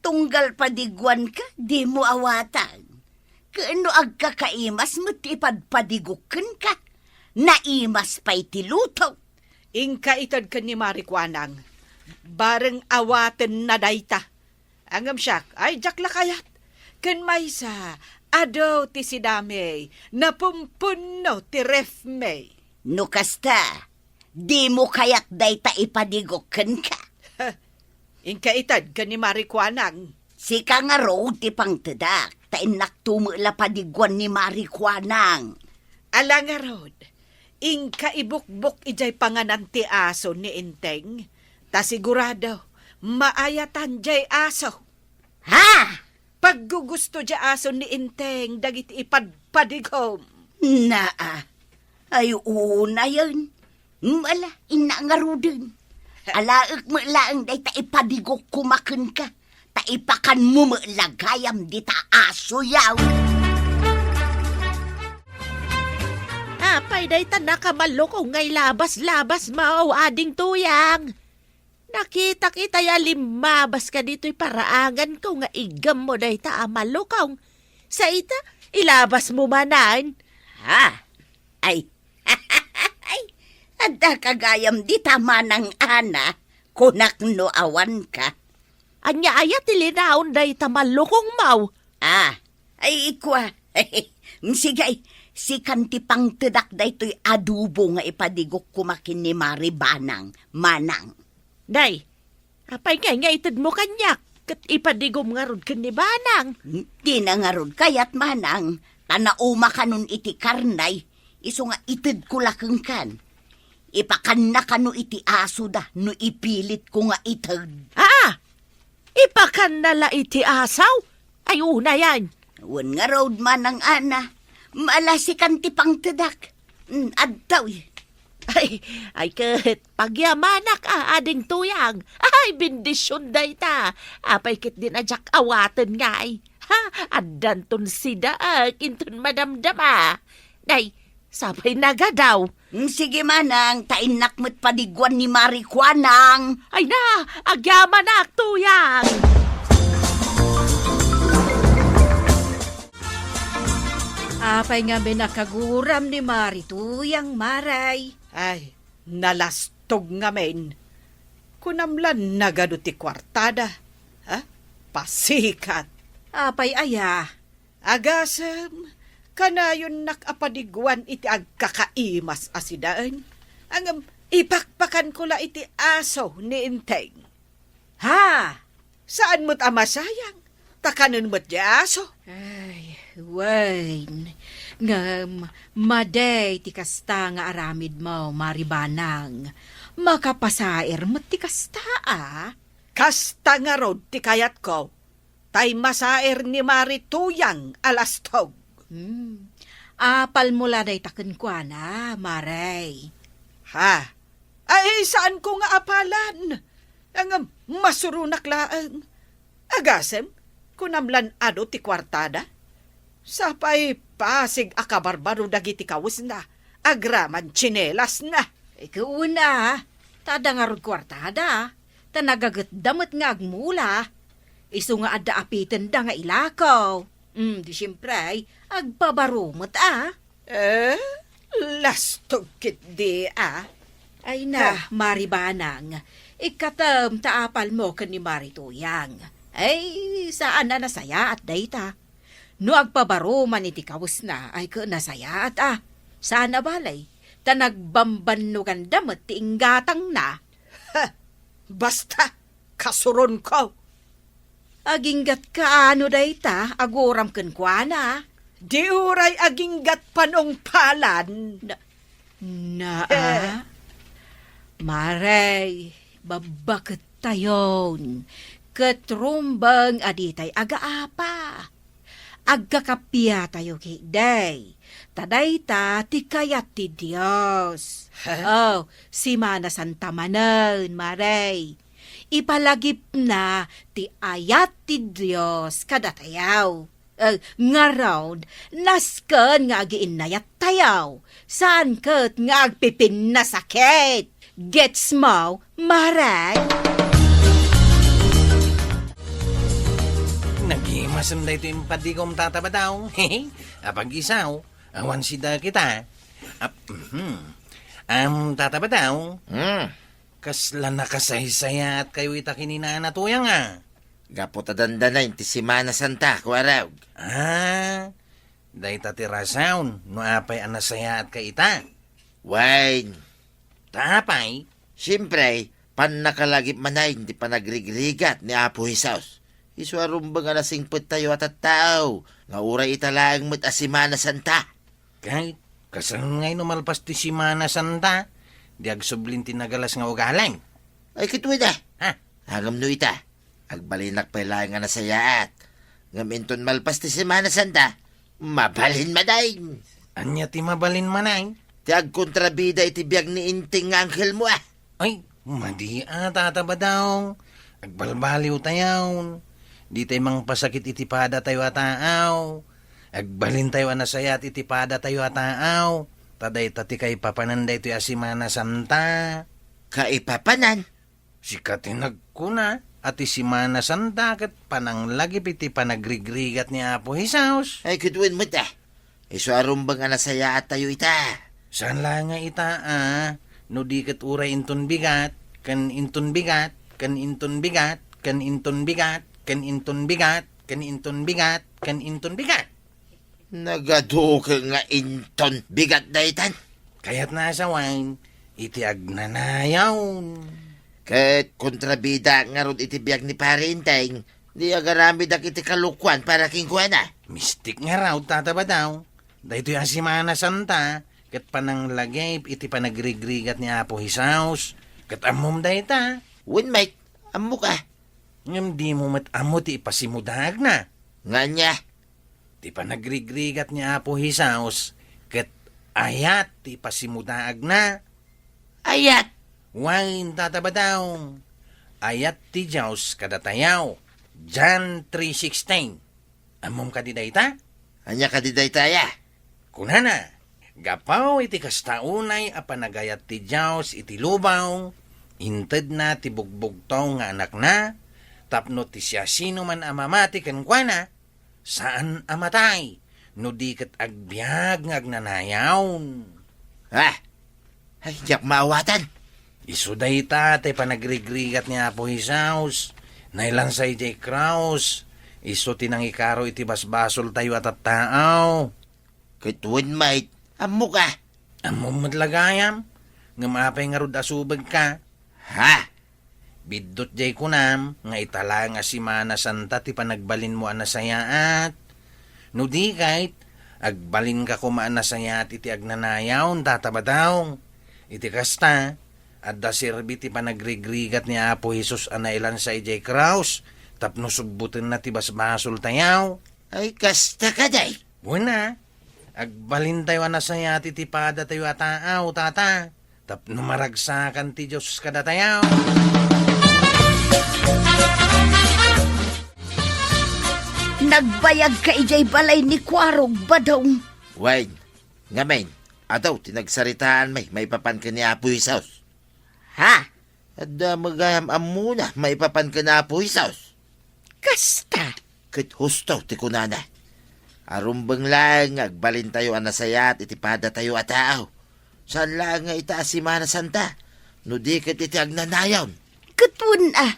Tunggal padiguanka, dimo awaten. Ken no agkakaimas met ti ipadpadigok kenka, naimas pay ti luto. Inka ited ken ni Mari Kuanang, bareng awatenna dayta. Ngem siak, ay, diak la kayat. Ken maysa, adu ti sidami, napumpunno ti refmi. No kasta, dimo kayat dayta ipadigok kenka? Inka ited ken ni Mari Kuanang. Sika ngarud ti pangtedak, ta innakto met la padiguan ni Mari Kuanang. Ala ngarud, inka ibukbok idiay panganan ti aso ni Enteng, ta sigurado, maayatan diay aso. Ha? Paggugusto diay aso ni Enteng dagiti ipadpadigom. Naa, ay unayen. Ala, inna ngaruden. Alaek met laeng dayta ipadigok koma kenka. Ta ipakanmo met la gayam dita asoyaw. Apay dayta nakamalukong nga ilabas-labasmo, ading Tuyang? Nakitak itay a limmabaska ditoy paraanganko nga iggammo dayta a malukong. Sa ita, ilabasmo manen. Ha? Ay. Ay, adda ka gayam dita manang Ana, kunak no awanka. Ania aya ti linaon dayta malukongmo? Ah, ay, ikua. Sige, sikan ti pangtedak daytoy adobo nga ipadigok koma ken ni Mari Banang, manang. Day, apay ngay nga itedmo kaniak ket ipadigom ngarud ken ni Banang? Dina ngarud kayat, manang, ta nauma kanon iti karne, isu nga itedko la kenkan. Ipakanna kano iti asoda no ipilitko nga ited. Ah! Ipakanna la iti aso? Ay, unayen. Wen ngarud, manang Ana, ala sikan ti pangtedak. Mm, adtoy. Ay, ay ket pagyamanak a, ading Tuyang. Ay, bendision dayta. Apay ket din a diak awaten ngay. Ha, addanton sidaek inton madamdama. Nay, sapay nagadaw. Mm, sige manang, ta innak met padiguan ni Mari Kuanang. Ay na, agyamanak, Tuyang. Apay ngamin a kaguram ni Mari Tuyang, Maray? Ay, nalastog ngamin. Kunam la nagadu ti kuartada. Ha? Pasikat. Apay aya? Agasem, kanayonnak a padiguan iti agkakaimas a sidaen. Ngem ipakpakanko la iti aso ni Enteng. Ha? Saan met a masayang? Ta kanen met ti aso. Ay, wen. Ngem, madi ti kasta nga aramidmo, Mari Banang. Makapasaer met ti kasta, a? Kasta ngarud ti kayatko. Tay masaer ni Mari Tuyang a lastog. Hmm. Apalmo la dayta kenkuana, Maray. Ha? Ay, saanko nga apalan. Ngem masuronak laeng. Agasem, kunam lan adu ti kuartada? Sapay pasig a kabarbaro dagiti kawesna, agraman tsinelasna. Ikaw una, ta adda ngarud kuartada, ta nagagetda met nga agmula. Isu nga adda apitenda nga ilako. Mm, di siempre, agpabaro met a. Eh, lastog ketdi a. Ay na, Mari Banang, ikkatem ta apalmo ken ni Mari Tuyang. Ay, saan a nasayaat dayta. No agpabaro man iti kawesna, ay ket nasayaat a. Saan a balay, ta nagbambannoganda met ti inggatangna. Ha! Basta, kasuronko. Aginggatka no dayta, aguram kenkuana. Di uray aginggat panungpalan. Na, naa? Eh. Maray, babbaket tayon, ket rumbeng a ditay agaapa. Agkakappiatayo ketdi, ta dayta ti kayat ti Dios. Ha? Oh, Semana Santa manen, Maray. Ipalagipna ti ayat ti Dios kadatayo. Eh, ngarud, nasken nga agiinnayattayo, saan ket nga agpipinnasakit. Gets mo, Maray? Nagimasen daytoy impadigom, Tata Badaw. Apag-isaw, awan sida kita. Ap-, mhm. Am, Tata Badaw, Hmm. kasla nakasaysayaat kayo ita ken ni Nana Tuyang, a? Gapu ta dandanaen ti Semana Santa, Kuarog. Ah, dayta ti rason no apay a nasayaatka ita. Wen. Ta apay? Siempre, pannakalagip manen ti panagrigrigat ni Apo Jesus. Isu a rumbeng a nasingpettayo a tattao, nga uray ita laeng met a Semana Santa. Ket, kasano ngay no malpas ti Semana Santa, di agsublin ti nagalas nga ugalem? Ay, ket wen a. Ha? Ngem no ita, agbalinnak pay laeng a nasayaat. Ngem inton malpas ti Semana Santa, mabalin manen. Ania ti mabalin manen? Ti agkontrabida iti biag ni Enteng nga anghelmo, a. Ay, madi a, Tata Badong. Agbalbaliwtayon. Ditay mangpasakit iti padatayo a taaw. Agbalintayo a nasayaat iti padatayo a taaw. Ta dayta ti kaipapanan daytoy a Semana Santa. Kaipapanan? Sika ti nagkuna a ti Semana Santa ket pananglagip iti panagrigrigat ni Apo Jesus. Ay, ket wen met, a. Isu a rumbeng a nasayaat tayo ita. Saan la nga ita, a, no di ket uray inton bigat, ken inton bigat, ken inton bigat, ken inton bigat, ken inton bigat, ken inton bigat, ken inton bigat. Nagadukel nga inton bigat daytan. Kayatna a sawen, iti agnanayon. Ket kontrabida ngarud iti biag ni Pari Enteng, di agaramidak iti kalokuan para kenkuana. Mistik ngarud, Tata Badong. Daytoy a Semana Santa, ket pananglagip iti panagrigrigat ni Apo Jesus. Ket ammom dayta. Wen met, ammok a. Ngem dimo met ammo ti ipasimudaagna. Nga ania? Ti panagrigrigat ni Apo Jesus ket ayat ti ipasimudaagna. Ayat? Wen, Tata Badong. Ayat ti Dios kadatayo. John three sixteen. Ammom kadi dayta? Ania kadi dayta, a? Kunana, gapu iti kasta unay a panagayat ti Dios iti lubong, intedna ti bugbugtong nga Anakna, tapno ti siasinoman a mamati kenkuana, saan a matay, no di ket agbiag nga agnanayon. Ah! Ay, diak maawatan. Isu dayta ti panagrigrigat ni Apo Jesus. Nailansa idiay krus. Isu ti nangikaro iti basbasoltayo a tattao. Ket wen met, ammok a. Ammom met la gayam, ngem apay ngarud a subegka? Ha? Biddut diay kunam nga ita laeng a Semana Santa ti panagbalinmo a nasayaat. No di ket, agbalinka koma a nasayaat iti agnanayon, Tata Badong. Iti kasta, adda serbi ti panagrigrigat ni Apo Jesus a nailansa idiay krus tapno subbotenna ti basbasoltayo. Ay, kasta kadi? Wen a, agbalintayo a nasayaat iti padatayo a taaw, Tata, tapno maragsakan ti Dios kadatayo. Nagbayagka idiay balay ni Kuarog, Badong. Wen, ngamin, adu ti nagsaritaan met maipapan ken ni Apo Jesus. Ha? Adda met gayam ammona maipapan ken Apo Jesus. Kasta. Ket husto ti kunana. Arumbeng laeng nga agbalintayo a nasayaat iti padatayo a tao. Saan laeng nga ita a Semana Santa, no di ket iti agnanayon. Ket wen a,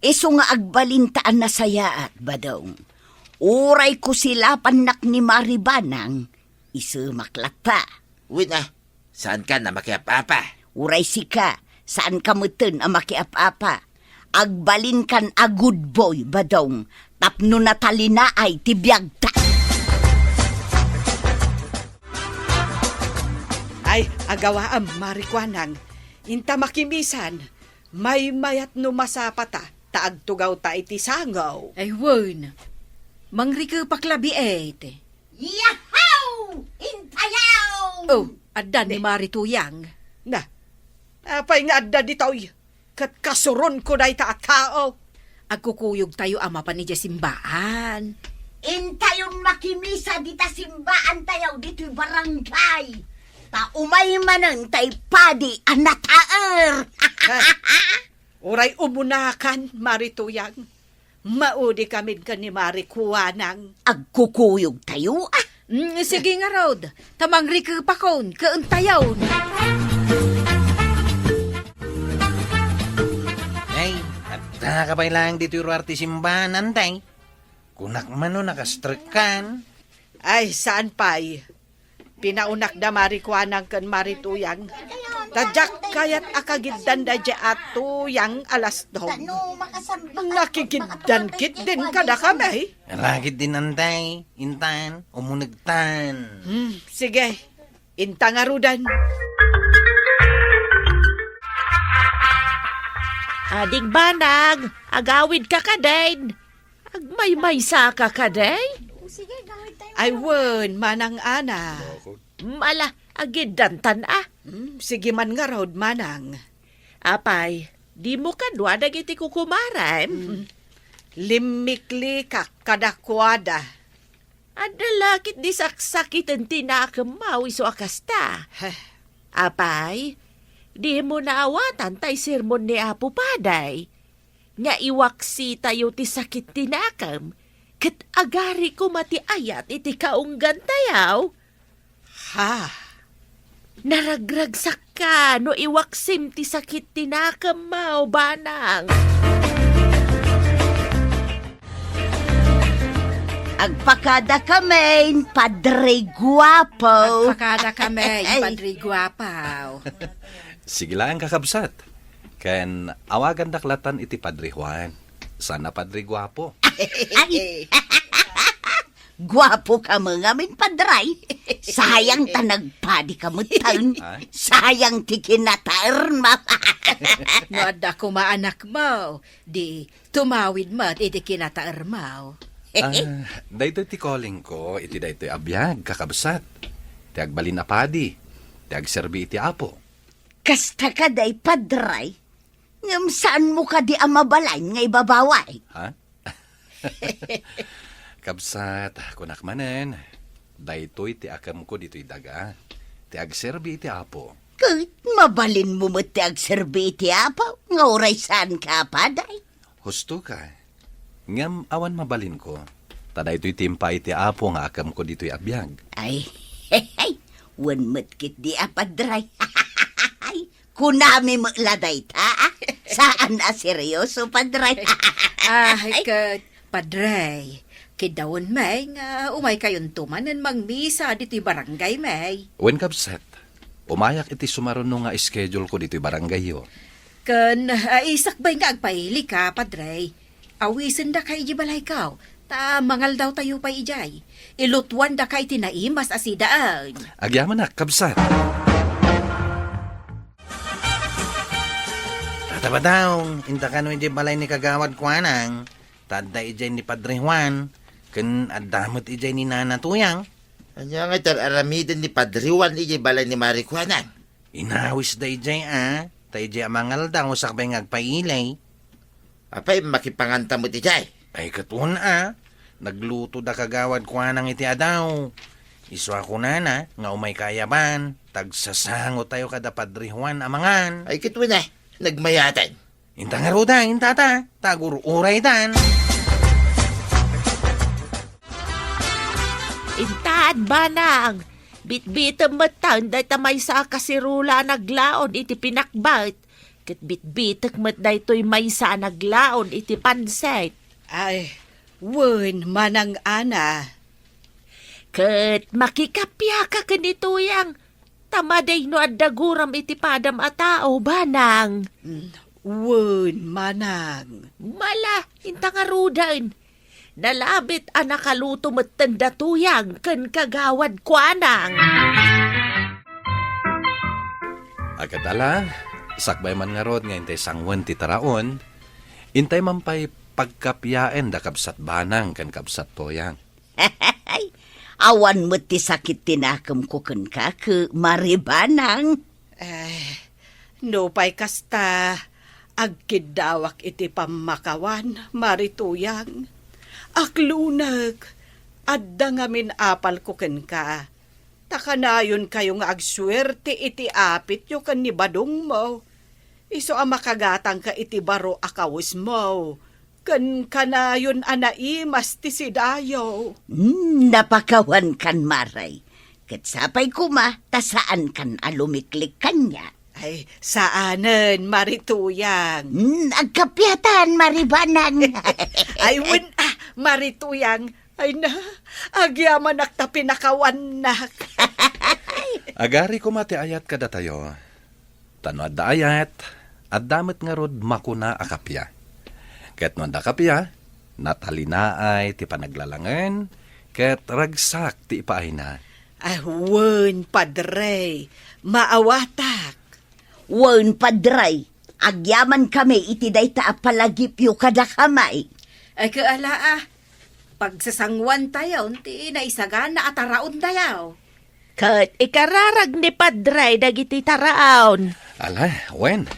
isu nga agbalinta a nasayaat, Badong. Uray kusilapannak ni Mari Banang, isumak latta. Wen a, saankan a makiap-apa. Uray sika, saanka metten a makiap-apa. Agbalinkan a good boy, Badong, tapno natalinaay ti biagta. Ay, agawaam, Mari Kuanang. Inta makimisan, maymayat no masapata, ta agtugawta iti sangaw. Ay, wen. Mangrikepak labi, et. Yahoo! Intayaw! Oh, adda ni Mari Tuyang. Na, apay nga adda ditoy? Ket kasuronko dayta a tao. Agkukuyogtayo a mapan idiay simbaan. Intayon makimisa dita simbaantayo ditoy barangay. Ta umay manen tay padi a nataer. Ha? Uray umunakan, Mari Tuyang. Maudi kamin ken ni Mari Kuanang. Agkukuyogtayo, a? Mm, sige ngarud, ta mangrikepakon, ken tayon. Ay, at Agtaka pay laeng ditoy ruar ti simbanan, tay. Kunak man no nakastrekkan. Ay, saan pay. Pinaunakda Mari Kuanang ken Mari Tuyang. Ta diak kayat a kagiddanda diay a tuyang a lastog. Nakigiddan ketdin kadakami. Rakit din, antay, intan, umunegtan. Hmm, sige. Inta ngaruden. Ading Banang, agawidka kadin. Agmaymaysa ka kadi? O, sige, gawid tayo. Ay, wen, Manang Ana. Bakit? Mala, agiddantan a. Hmm, sige man ngarud, Manang. Apay, dimo kadua dagiti kukumarem? Hmm. Limmiklikak kadakuada. Adda la ketdi saksakiten ti nakemmo isu a kasta. Heh. Apay, dimo naawatan tay sermon ni Apo Paday? Nga iwaksitayo ti sakit ti nakem, ket agari koma ti ayat iti kaunggantayo. Ha? Naragragsakka no iwaksim ti sakit ti nakemmo, Banang. Agpakada kamin, Padre Guapo. Agpakada kamin, Ay. Padre Guapo. Sige lang, kakabsat. Ken awagandak latan iti Padre Juan. Sana Padre Guapo. Ay! Guapo ka met ngamin, Padre. Sayang ta nagpadi ka metten. Ha? Sayang ti kinataermo. No adda koma anakmo, di tumawid met iti kinataermo. Ah, daytoy ti calling ko iti daytoy a biag, kakabsat. Ti agbalin a padi, ti agserbi iti Apo. Kasta kadi, Padre. Ngem saanmo kadi a mabalin nga ibabawi? Ha? Kabsat, kunak manen, daytoy ti akemko ditoy daga, ti agserbi iti Apo. Ket mabalinmo met ti agserbi iti Apo nga uray saanka a padi? Husto ka. Ngem awan mabalinko, ta daytoy ti impaay ti Apo nga akemko ditoy a biag. Ay, wen met ketdi a, Padre. Kunami met la dayta, a? Saan a seryoso, Padre. Ay, ket, Padre, kiddawenmi nga umaykayonto manen mangmisa ditoy barangaymi. Wen, kabsat, umayak iti sumaruno nga schedule ko ditoy barangayyo. Ken, ah, sakbay nga agpailika, Padre, awisendaka idiay balayko, ta mangaldawtayo pay idiay. Ilutuandaka iti naimas a sidaen. Agyamanak, kabsat. Tata Badong, inta kano idiay balay ni Kagawad Kuanang, ta adda idiay ni Padre Juan, ken adda met idiay ni Nana Tuyang. Ania ngay ti ar-aramiden ni Padre Juan idiay balay ni Mari Kuanang? Inawisda idiay a, ta idiay a mangaldaw sakbay nga agpaili. Apay, makipanganta met idiay? Ay, ket wen a, nagluto da Kagawad Kuanang iti adaw. Isu a kunana nga umayka a yaban, ta agsasangotayo kada Padre Juan a mangan. Ay, ket wen a, nagmayaten. Inta ngaruden, intata, ta agur-uraydan. Intan, Banang, bitbitem metten dayta maysa a kaserula a naglaon iti pinakbet, ket bitbitek met daytoy maysa a naglaon iti pansit. Ay, wen, Manang Ana. Ket makikapiaka ken ni Tuyang, ta madi no adda guram iti padam a tao, Banang. Mm, wen, Manang. Mala, inta ngaruden. Nalabit a nakaluto metten da Tuyang ken Kagawad Kuanang. Agatala, sakbay man ngarud nga intay sanguen ti taraon, intay man pay pagkapiaen da Kabsat Banang ken Kabsat Tuyang. Awan met ti sakit ti nakemko kenka, Mari Banang. Eh, nupay kasta, agkiddawak iti pammakawan, Mari Tuyang. Aklunek, adda ngamin apalko kenka. Ta kanayonkayo nga agsuerte iti apityo ken ni badongmo. Isu a makagatangka iti baro a kawesmo, ken kanayon a naimas ti sidayo. Hmm, napakawankan, Mari. Ket sapay koma ta saankan a lumiklik kaniak. Ay, saanen, Mari Tuyang. Mm, agkapiatan, Mari Banang. Ay, wen, ah, Mari Tuyang. Ay na, agyamanak ta pinakawannak. Agari koma ti ayat kadatayo. Ta no adda ayat, adda met ngarud makuna a kappia. Ket no adda kappia, natalinaay ti panaglalangen, ket ragsak ti ipaayna. Ah, wen, Padre, maawatak. Wen, Padre, agyamankami iti dayta a palagipyo kadakami. Ay, ket ala, ah, pagsasanguantayon ti naisagana a taraontayo. Ket ikararag ni Padre dagiti taraon. Ala, wen,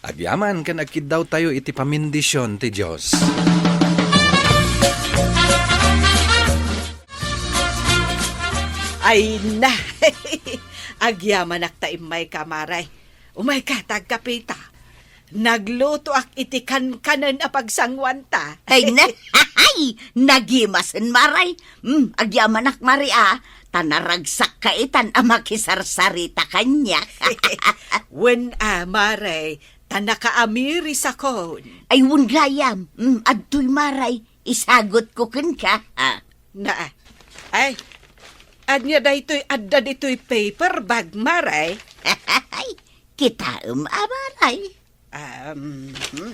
agyaman ken agkiddawtayo iti pamindision ti Dios. Ay na, agyamanak ta immayka, Mare. Umayka ta agkapita. Naglutoak iti kankanen a pagsanguanta. Ay, na, ay, nagimasen, Mare. Mm, agyamanak, Mare, a, ta naragsakka itan a makisarsarita kaniak. Wen a, Mare, ta nakaamirisakon. Ay, wen gayam. Mm, adtoy, Mare, isagutko kenka, a. Na, ay, ania daytoy adda ditoy paper bag, Mare? Kitaem a, Mare. Um, hmm.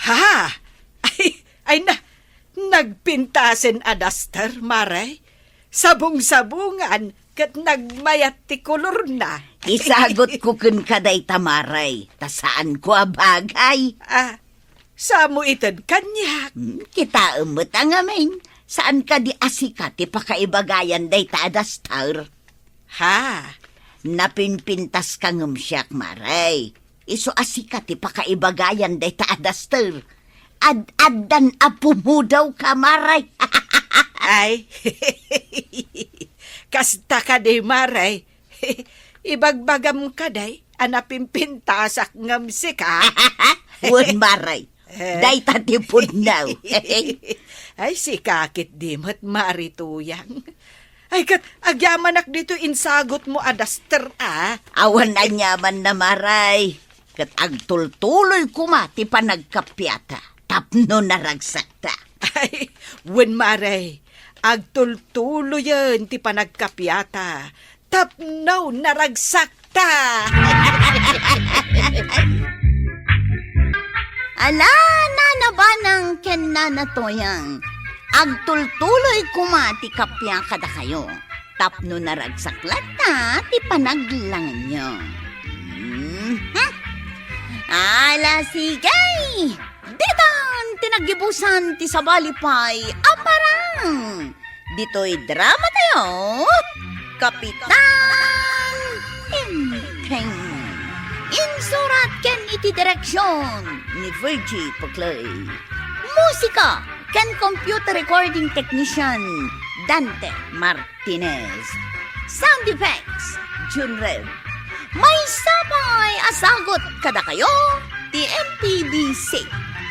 Ha! Ay, ay na, nagpintasen a daster, Mare. Sabong-sabongan ket nagmayat ti kolorna. Isagutko kenka dayta, Mare, ta saanko a bagay. Ah, Samo ited kaniak. Hmm, kitaem met a ngamin, saan kadi a sika ti pakaibagayan dayta a daster? Ha? Napinpintaska ngem siak, Mare. Isu a sika ti pakaibagayan dayta a daster. Ad-addan a pumudawka, Mare. Ay, kasta kadi, Mare. Ibagbagam kadi a napimpintasak ngem sika? Wen, Mare. Eh. Dayta ti pudno. Ay, sika ketdi met, Mare Tuyang. Ay, ket agyamanak ditoy insagutmo a daster, a. Awan aniamanna, Mare. Ket agtultuloy koma ti panagkappiata tapno naragsakta. Ay, wen, Mare. Agtultuloyen ti panagkappiata tapno naragsakta. Ala, Nana Banang ken Nana Tuyang, agtultuloy koma ti kappia kadakayo tapno naragsak latta ti panaglangenyo. Mhm. Ala, sige! Ditan ti naggibusan ti sabali pay a parang. Ditoy drama tayo, Kapitan Enteng. Insurat ken iti direksyon ni Virgie Puclay. Musika ken computer recording technician, Dante Martinez. Sound effects, Jun Rev. Maysa pay a sagut kadakayo ti M P B C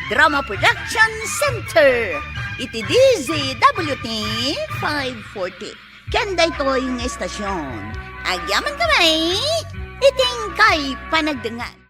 Drama Production Center iti D Z W T five forty. Ken daytoy nga estasion, agyaman kami iti inkay panagdengngeg.